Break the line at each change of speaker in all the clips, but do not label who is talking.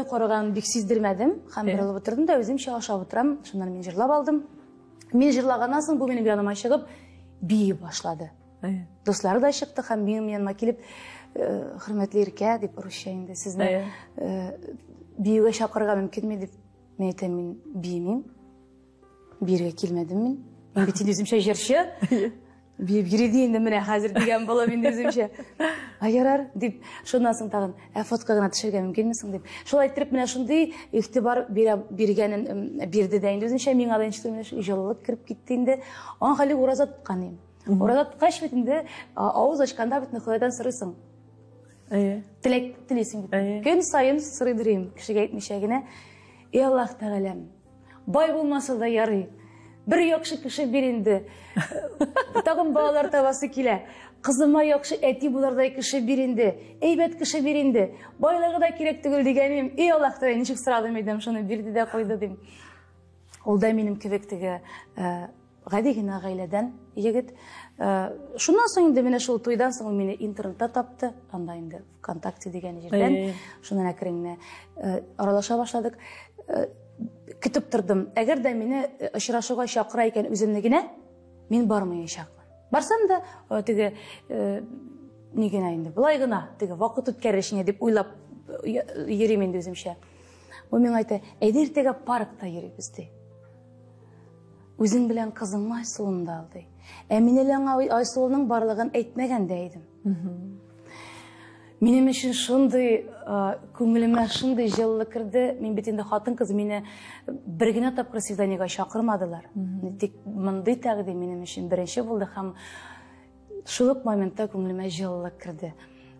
Караганын бик сиздермәдем һәм борылып утырдым да үземчә ашап утырам. Шуннан мин җырлап алдым. Мин җырлаганнан соң бу минем яныма чыгып бии башлады. Дуслары да чыкты һәм минем яныма килеп, хөрмәтле Иркә дип русча инде сезне биюгә чакырырга мөмкинме дип. Мин әйтәм, мин биемим. Биергә килмәдем мин. Мин бит инде үземчә җырчы. Биеп йөри ди инде менә хәзер дигән булып инде үземчә. А ярар дип, шуннан соң тагын, ә фотка гына төшергә мөмкинме соң дип. Шулай иттереп менә шундый игътибар бирә биргәнен бирде дә инде үзенчә миңа да ничектер менә шул җылылык кереп китте инде. Аңа хәле ураза тоткан идем. Ураза тоткач бит инде авыз ачканда бит Ходайдан сорыйсың.
Әйе.
Теләк телисең бит.
Әйе.
Көн саен сорыйдыр идем, кешегә әйтмичә генә. И Аллаһ Тәгаләм, бай булмаса да ярый. Бер яхшы кеше бир инде. Тагын балалар табасы килә. Кызыма яхшы әти булырдай кеше бир инде. Әйбәт кеше бир инде. Байлыгы да кирәк түгел дигәнем. И Аллаһ Тәгалә, ничек сорадым идем, шуны бирде дә куйды дим. Ул да минем кебек теге гади генә гаиләдән егет. Шуннан соң инде менә шул туйдан соң ул мине интернетта тапты. Анда инде ВКонтакте дигән җирдән. Шуннан әкрен генә аралаша башладык. Көтеп тордым. Әгәр дә мине очрашуга чакыра икән үземне генә, мин бармаячакмын. Барсам да, теге ни генә инде, болай гына, теге вакыт үткәрер өчен дип уйлап йөрим инде үземчә. Бу миңа әйтә, әйдә иртәгә паркта йөрибез ди. Үзең белән кызыңны Айсылуны да ал ди. Ә мин әле аңа Айсылуның барлыгын әйтмәгән дә идем. Минем өчен шундый, күңелемә шундый җылылык керде. Мин бит инде хатын-кыз, мине бер генә тапкыр свиданиегә чакырмадылар. Тик мондый тәкъдим минем өчен беренче булды һәм шул ук моментта күңелемә җылылык керде.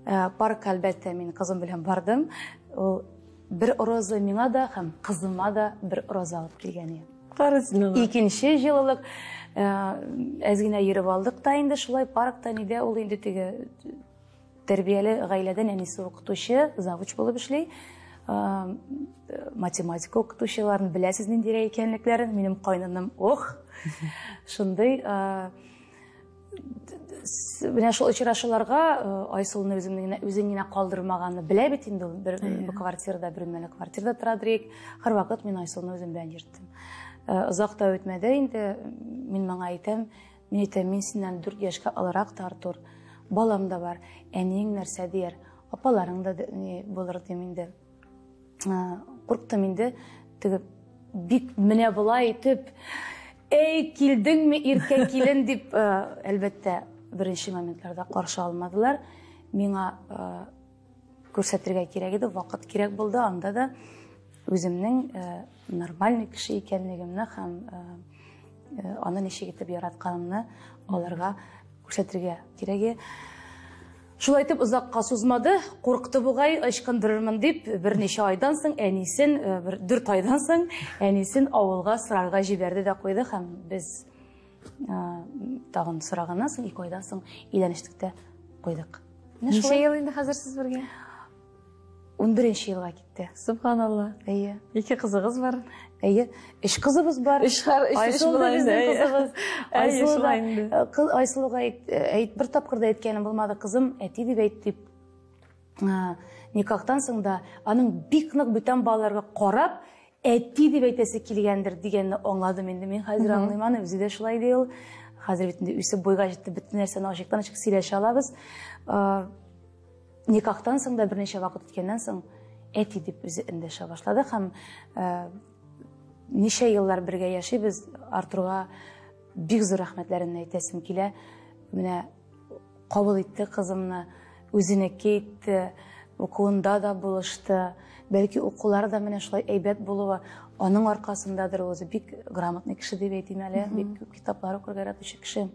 Паркка, әлбәттә, мин кызым белән бардым. Ул бер роза миңа да һәм кызыма да бер роза алып килгән иде.
Кара син аны.
Икенче җылылык, әз генә йөреп алдык та инде шулай паркта нидә ул инде теге тәрбияле гаиләдән әнисе укытучы, завуч булып эшли. Математика укытучыларын беләсез ниндирәк икәнлекләрен. Минем кайнаным, ох, шундый, менә шул очрашуларга Айсылуны үзен генә калдырмаганны белә бит инде ул. Бер квартирада, бер бүлмәле квартирада тора дирек. Һәрвакыт мин Айсылуны үзем белән йөрттем. Озак та үтмәде инде, мин моңа әйтәм, мин әйтәм, мин синнән 4 яшькә олырак та, Артур. Балам да бар, әниең нәрсә дияр, апаларың да ни булыр дим инде. Курктым инде, теге бик менә болай итеп, эй, килдеңме, иркә килен дип, әлбәттә, беренче моментларда каршы алмадылар. Миңа күрсәтергә кирәк иде, вакыт кирәк булды. Анда да үземнең нормальный кеше икәнлегемне һәм аны ничек итеп яратканымны аларга күрсәтергә кирәк иде. Шулай итеп озакка сузмады, курыкты бугай, ычкындырырмын дип, берничә айдан соң әнисен, бер 4 айдан соң әнисен авылга сорарга җибәрде дә куйды һәм без тагын сораганнан соң 2 айдан соң өйләнештек тә куйдык. Менә
Ничә
шулай.
ел инде хәзер сез бергә?
11 елга китте.
Субханалла.
Әйе.
2 кызыгыз бар.
Әйе, 3 кызыбыз бар.
Өч хәр, өч, өч
Айсылу да
була инде,
безнең
әйе.
кызыбыз.
Әйе,
Айсылу да,
шулай инде.
Айсылуга әйт, бер тапкыр да әйткәнем булмады, кызым, әти дип әйт дип. Никахтан соң да аның бик нык бүтән балаларга карап, әти дип әйтәсе килгәндер дигәнне аңладым инде. Мин хәзер аңлыйм аны, үзе дә шулай ди ул. Хәзер бит инде үсеп буйга җитте, бөтен нәрсәне ачыктан-ачык сөйләшә алабыз. Никахтан соң да берничә вакыт үткәннән соң әти дип үзе эндәшә башлады һәм ничә еллар бергә яшибез. Артурга бик зур рәхмәтләремне әйтәсем килә. Менә кабул итте кызымны, үзенеке итте, укуында да булышты. Бәлки укулары да менә шулай әйбәт булуы аның аркасындадыр. Ул үзе бик грамотный кеше дип әйтим әле, бик күп китаплар укырга яратучы кеше,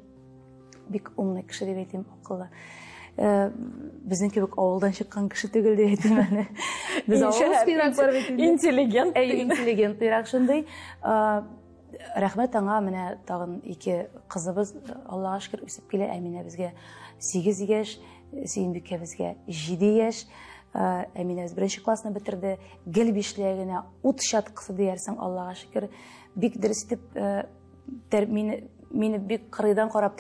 бик умный кеше дип әйтим, акыллы. Безнең кебек авылдан чыккан кеше түгел дип әйтим әле. Без авыл спирак бар бит инде.
Интеллигент.
Әй, интеллигентлырак шундый. Рәхмәт аңа, менә тагын 2 кызыбыз, Аллаһка шөкер, үсеп килә. Әминә безгә 8 яшь, Сөембикә безгә 7 яшь. Әминә үз беренче классны бетерде. Гел бишле генә ут чаткысы диярсең, Аллаһка шөкер. Бик дөрес итеп, мине бик кырыйдан карап